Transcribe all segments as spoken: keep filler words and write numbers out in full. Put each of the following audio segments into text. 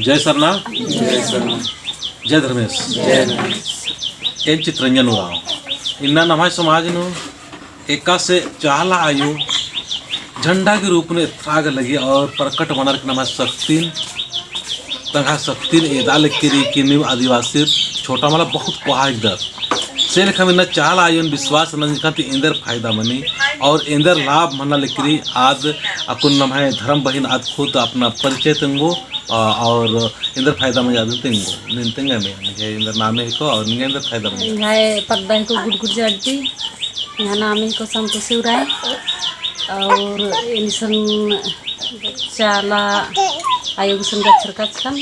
जय सरना। जय सरना। जय धर्मेस। जय धर्मेस। एन चित्रंजन उराँव। इन्ना नम्है समाज नू एकासे चाला आयो झंडा के रूप में एथरा गे लगी और प्रकट मनर की नम्है शक्तिन, तंग्है शक्तिन एदा लगी रई कि नीम आदिवासी छोटा मला बहुत कोहा एकदर। से लेखा इन्ना चाला आयोन विश्वास नंजकन ती एन्देर फायदा मनी और एन्देर लाभ मना लगी रई। आद अक्कुन नम्है धर्म बहिन आद खुद अपना परिचय तेंगो, अ, और एन्देर फायदा मनी आद तेंगो। नीन तेंगा में, निंग्है एन्देर नामे हिको और निंग्है एन्देर फायदा मनी। निंग्है पद्दा हिको गुड़गुड़ जड्डी, निंग्है नामे हिको संतोषी उराँव और एन इसन चाला आयो गुसन गच्छरका चिकन।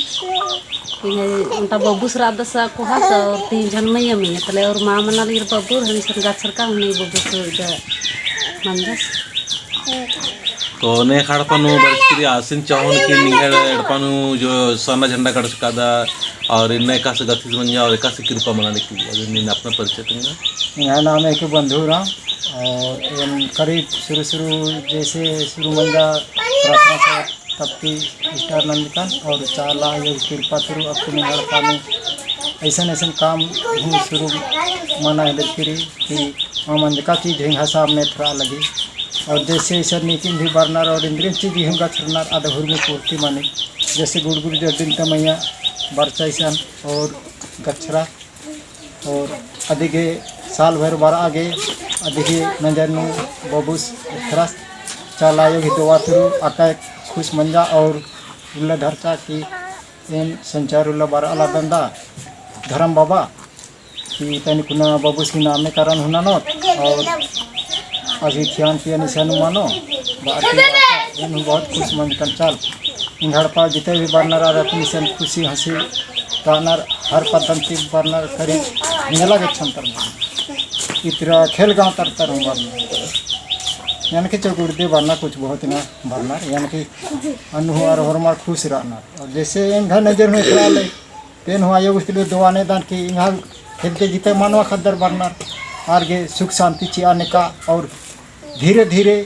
इन्हें उन्टा बबुस रअदस कोहास और तीन झन मइया मइया तले और माँ मना लीर बबुर हम इसन गच्छरका उन्हें बबुस ग मंजस। तो नेखा एड़पा नू बरचकी रई आसिन चाहोन कि निंग्है एड़पा नू जो सरना झंडा गड़चकादर और इन्ना एकासे गतिस मंजा और एकासे कृपा मना लगी रई। अगर नीन अपना परिचय तेंगा। निंग्है नामे हिको बंधु उराँव और एन करीब शुरू शुरू जैसे शुरू मंजा प्रार्थना सभा तब ती start नंजकन और चाला आयो कृपा शुरू अक्कुन एड़पा नू ऐसन ऐसन काम हूँ शुरू मना हेलरकी रई कि मा मंजका चीज हिंग्है सामने एथरा लगी। और जैसे ऐसन नीतिन भी बरनर और इन्द्रिम चीज हूँ गच्छरनर आद हुरमी पूर्ति मनी। जैसे गुड़गुड़ जड्डिन ता मइया बरचा इसन और गच्छरा और अदिगे साल भर बरआ गे अदिगे नंजर नू बबुस एथरस चाला आयो गही दुआ तुरु अक्का खुश मंजा और उल्ला धरचा कि एन संचार उल्ला बरआ लगदन दा धरम बाबा कि तनिकुना बबुस गही नामे करन हूँ ननोत और अभी ध्यान पियन इसन मानो बाकी एन हूँ बहुत खुश मंजकन चाल। एंग्है एड़पा जिते भी बरनर आर अक्कुन इसन खुशी हँसी रअनर हर पद्दन ती बरनर करी मेला गेच्छन तर बरनर। इतरा खेल गाँव तर तर हूँ बरनर। यानी कि चौगुड़दे बरनर कुछ बहुत ना बरनर। यानी कि अन्नु हूँ आर होरमर खुश रअनर। और जैसे एंग्है नजर में एथरा ले तेन हूँ आयो गुसन ती दुआ नेदन कि एंग्है खेलते जिते मानवा ख़द्दर बरनर आर गे सुख शांति चिआ नेका और धीरे धीरे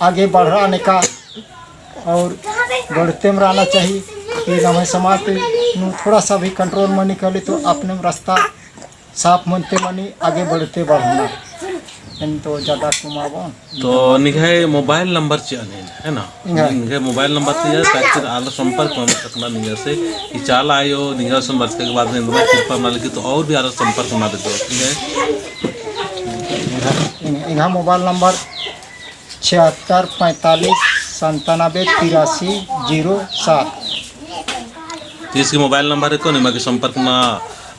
आगे बढ़रआ नेका और बढ़तेम रअना चाही कि नम्है समाज नू थोड़ा सा भी control मनी कहले तो अपनेम रस्ता साफ मनते मनी आगे बढ़ते बढ़ना। एन तो ज्यादा कुमाबोन। तो निंग्है mobile number चिआ नेन, है ना? निंग्है। निंग्है mobile number चिआ, ताकि आलर संपर्क नना सकना निंगा से। कि चाला आयो निंगा से बरचका के बाद में इन्द्रिम कृपा मना लगी तो और भी आलर संपर्क नना बेद्दो, ठीक है? एंग्है, एंग्है mobile number छिहत्तर पैंतालीस संतानबे तिरासी जीरो सात। तो इसकी mobile number है, तो निमा गे संपर्क नना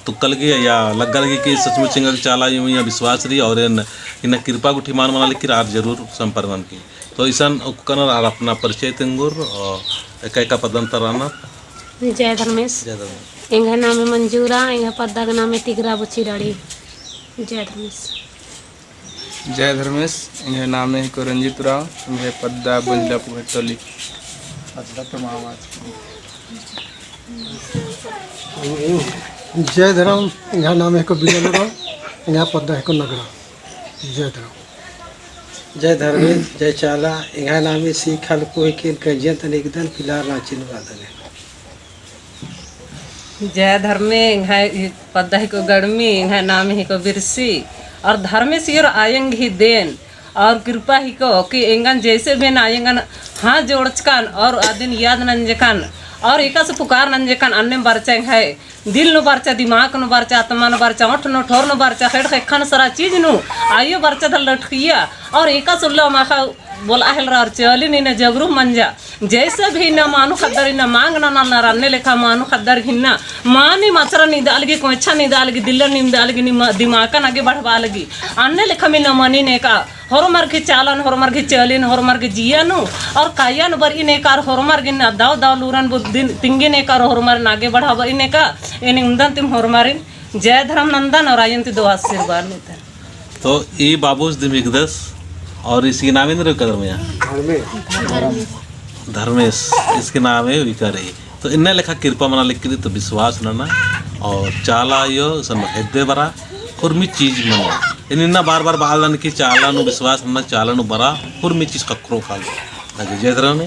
तुक्का लगी या लग्गा लगी कि सचमुच एंगा गे चाला आयो या विश्वास रई और एन इन्ना कृपा गुट्ठी मान मना लगी आर जरूर संपर्क ननकी। तो इसन ओक्कनर आर अपना परिचय तेंगोर, अ, एका एका पद्दन ता रअनर। जय धर्मेस। जय धर्मेस। एंग्है नामे मंजू उराँव, एंग्है पद्दा गही नामे तिगरा बुचिराड़ी। जय धर्मेस। जय धर्मेस, एंग्है नामे हिको रंजीत उराँव, एंग्है पद्दा बंजला पुखर टोली। जय धर्म, एंग्है नामे हिको बिजल उराँव, एंग्है पद्दा हिको नगड़ा। जय धर्म। जय धर्मेस, जय चाला, एंग्है नामे सीखा लक्कु हिके, एन कज्जियन तन एकदन पिलार राँची नू रअदन। जय धर्मे, एंग्है पद्दा हिको गड़मी, एंग्है नामे हिको बिरसी, और धर्मेस ईर आयंग ही देन और कृपा हिको कि एंगन जैसे भी एन आयंगन हाथ जोड़चकन और अदिन याद नंजकन और एकासे पुकार नंजकन अन्नेम बरचा एंग्है दिल नू बरचा, दिमाग नू बरचा, आत्मा नू बरचा, ओंठ नू, ठोर नू बरचा, ख़ेड़ ख़ेक्खन सरा चीज नू आयो बरचा धल लटकिया। और एकासे उल्ला माख़ा बोला हेलरा और चली नीन जगरू मंजा। जैसे भी इन्ना मानु ख़द्दर इन्ना मांग नना नर अन्ने लेखा मानु ख़द्दर हिन्ना मानी मचरा निदा लगी, कोंछा निदा लगी, दिल्ला निदा लगी, निमा दिमागन आगे बढ़बा लगी। अन्ने लेखा इन्ना मनी नेका होरमर गही चालन, होरमर गही चलिन, होरमर गही जिया नू और काया नू बरई नेका, होरमर गही ना दव दव लूरन बुद्धिन तिंगी नेका और होरमर आगे बढ़ाबई नेका। एन उन्दन तिम होरमरिन जय धर्म नन्दन और आयन ती दव आशीर्वाद नेतन। तो ई बाबूस दिम हिकदस और इसकी नाम इंद्र कदर में धर्मेस। धर्मेस, इसकी नाम है विकारी। तो इन्ने लेखा कृपा मना लिखी तो विश्वास नना और चाला आयो सन हेद्दे बरा हुरमी चीज मनो। इन इन्ना बार बार बालन कि चाला नू विश्वास नना, चाला नू बरा हुरमी चीज ककरो काल। जय धर्म।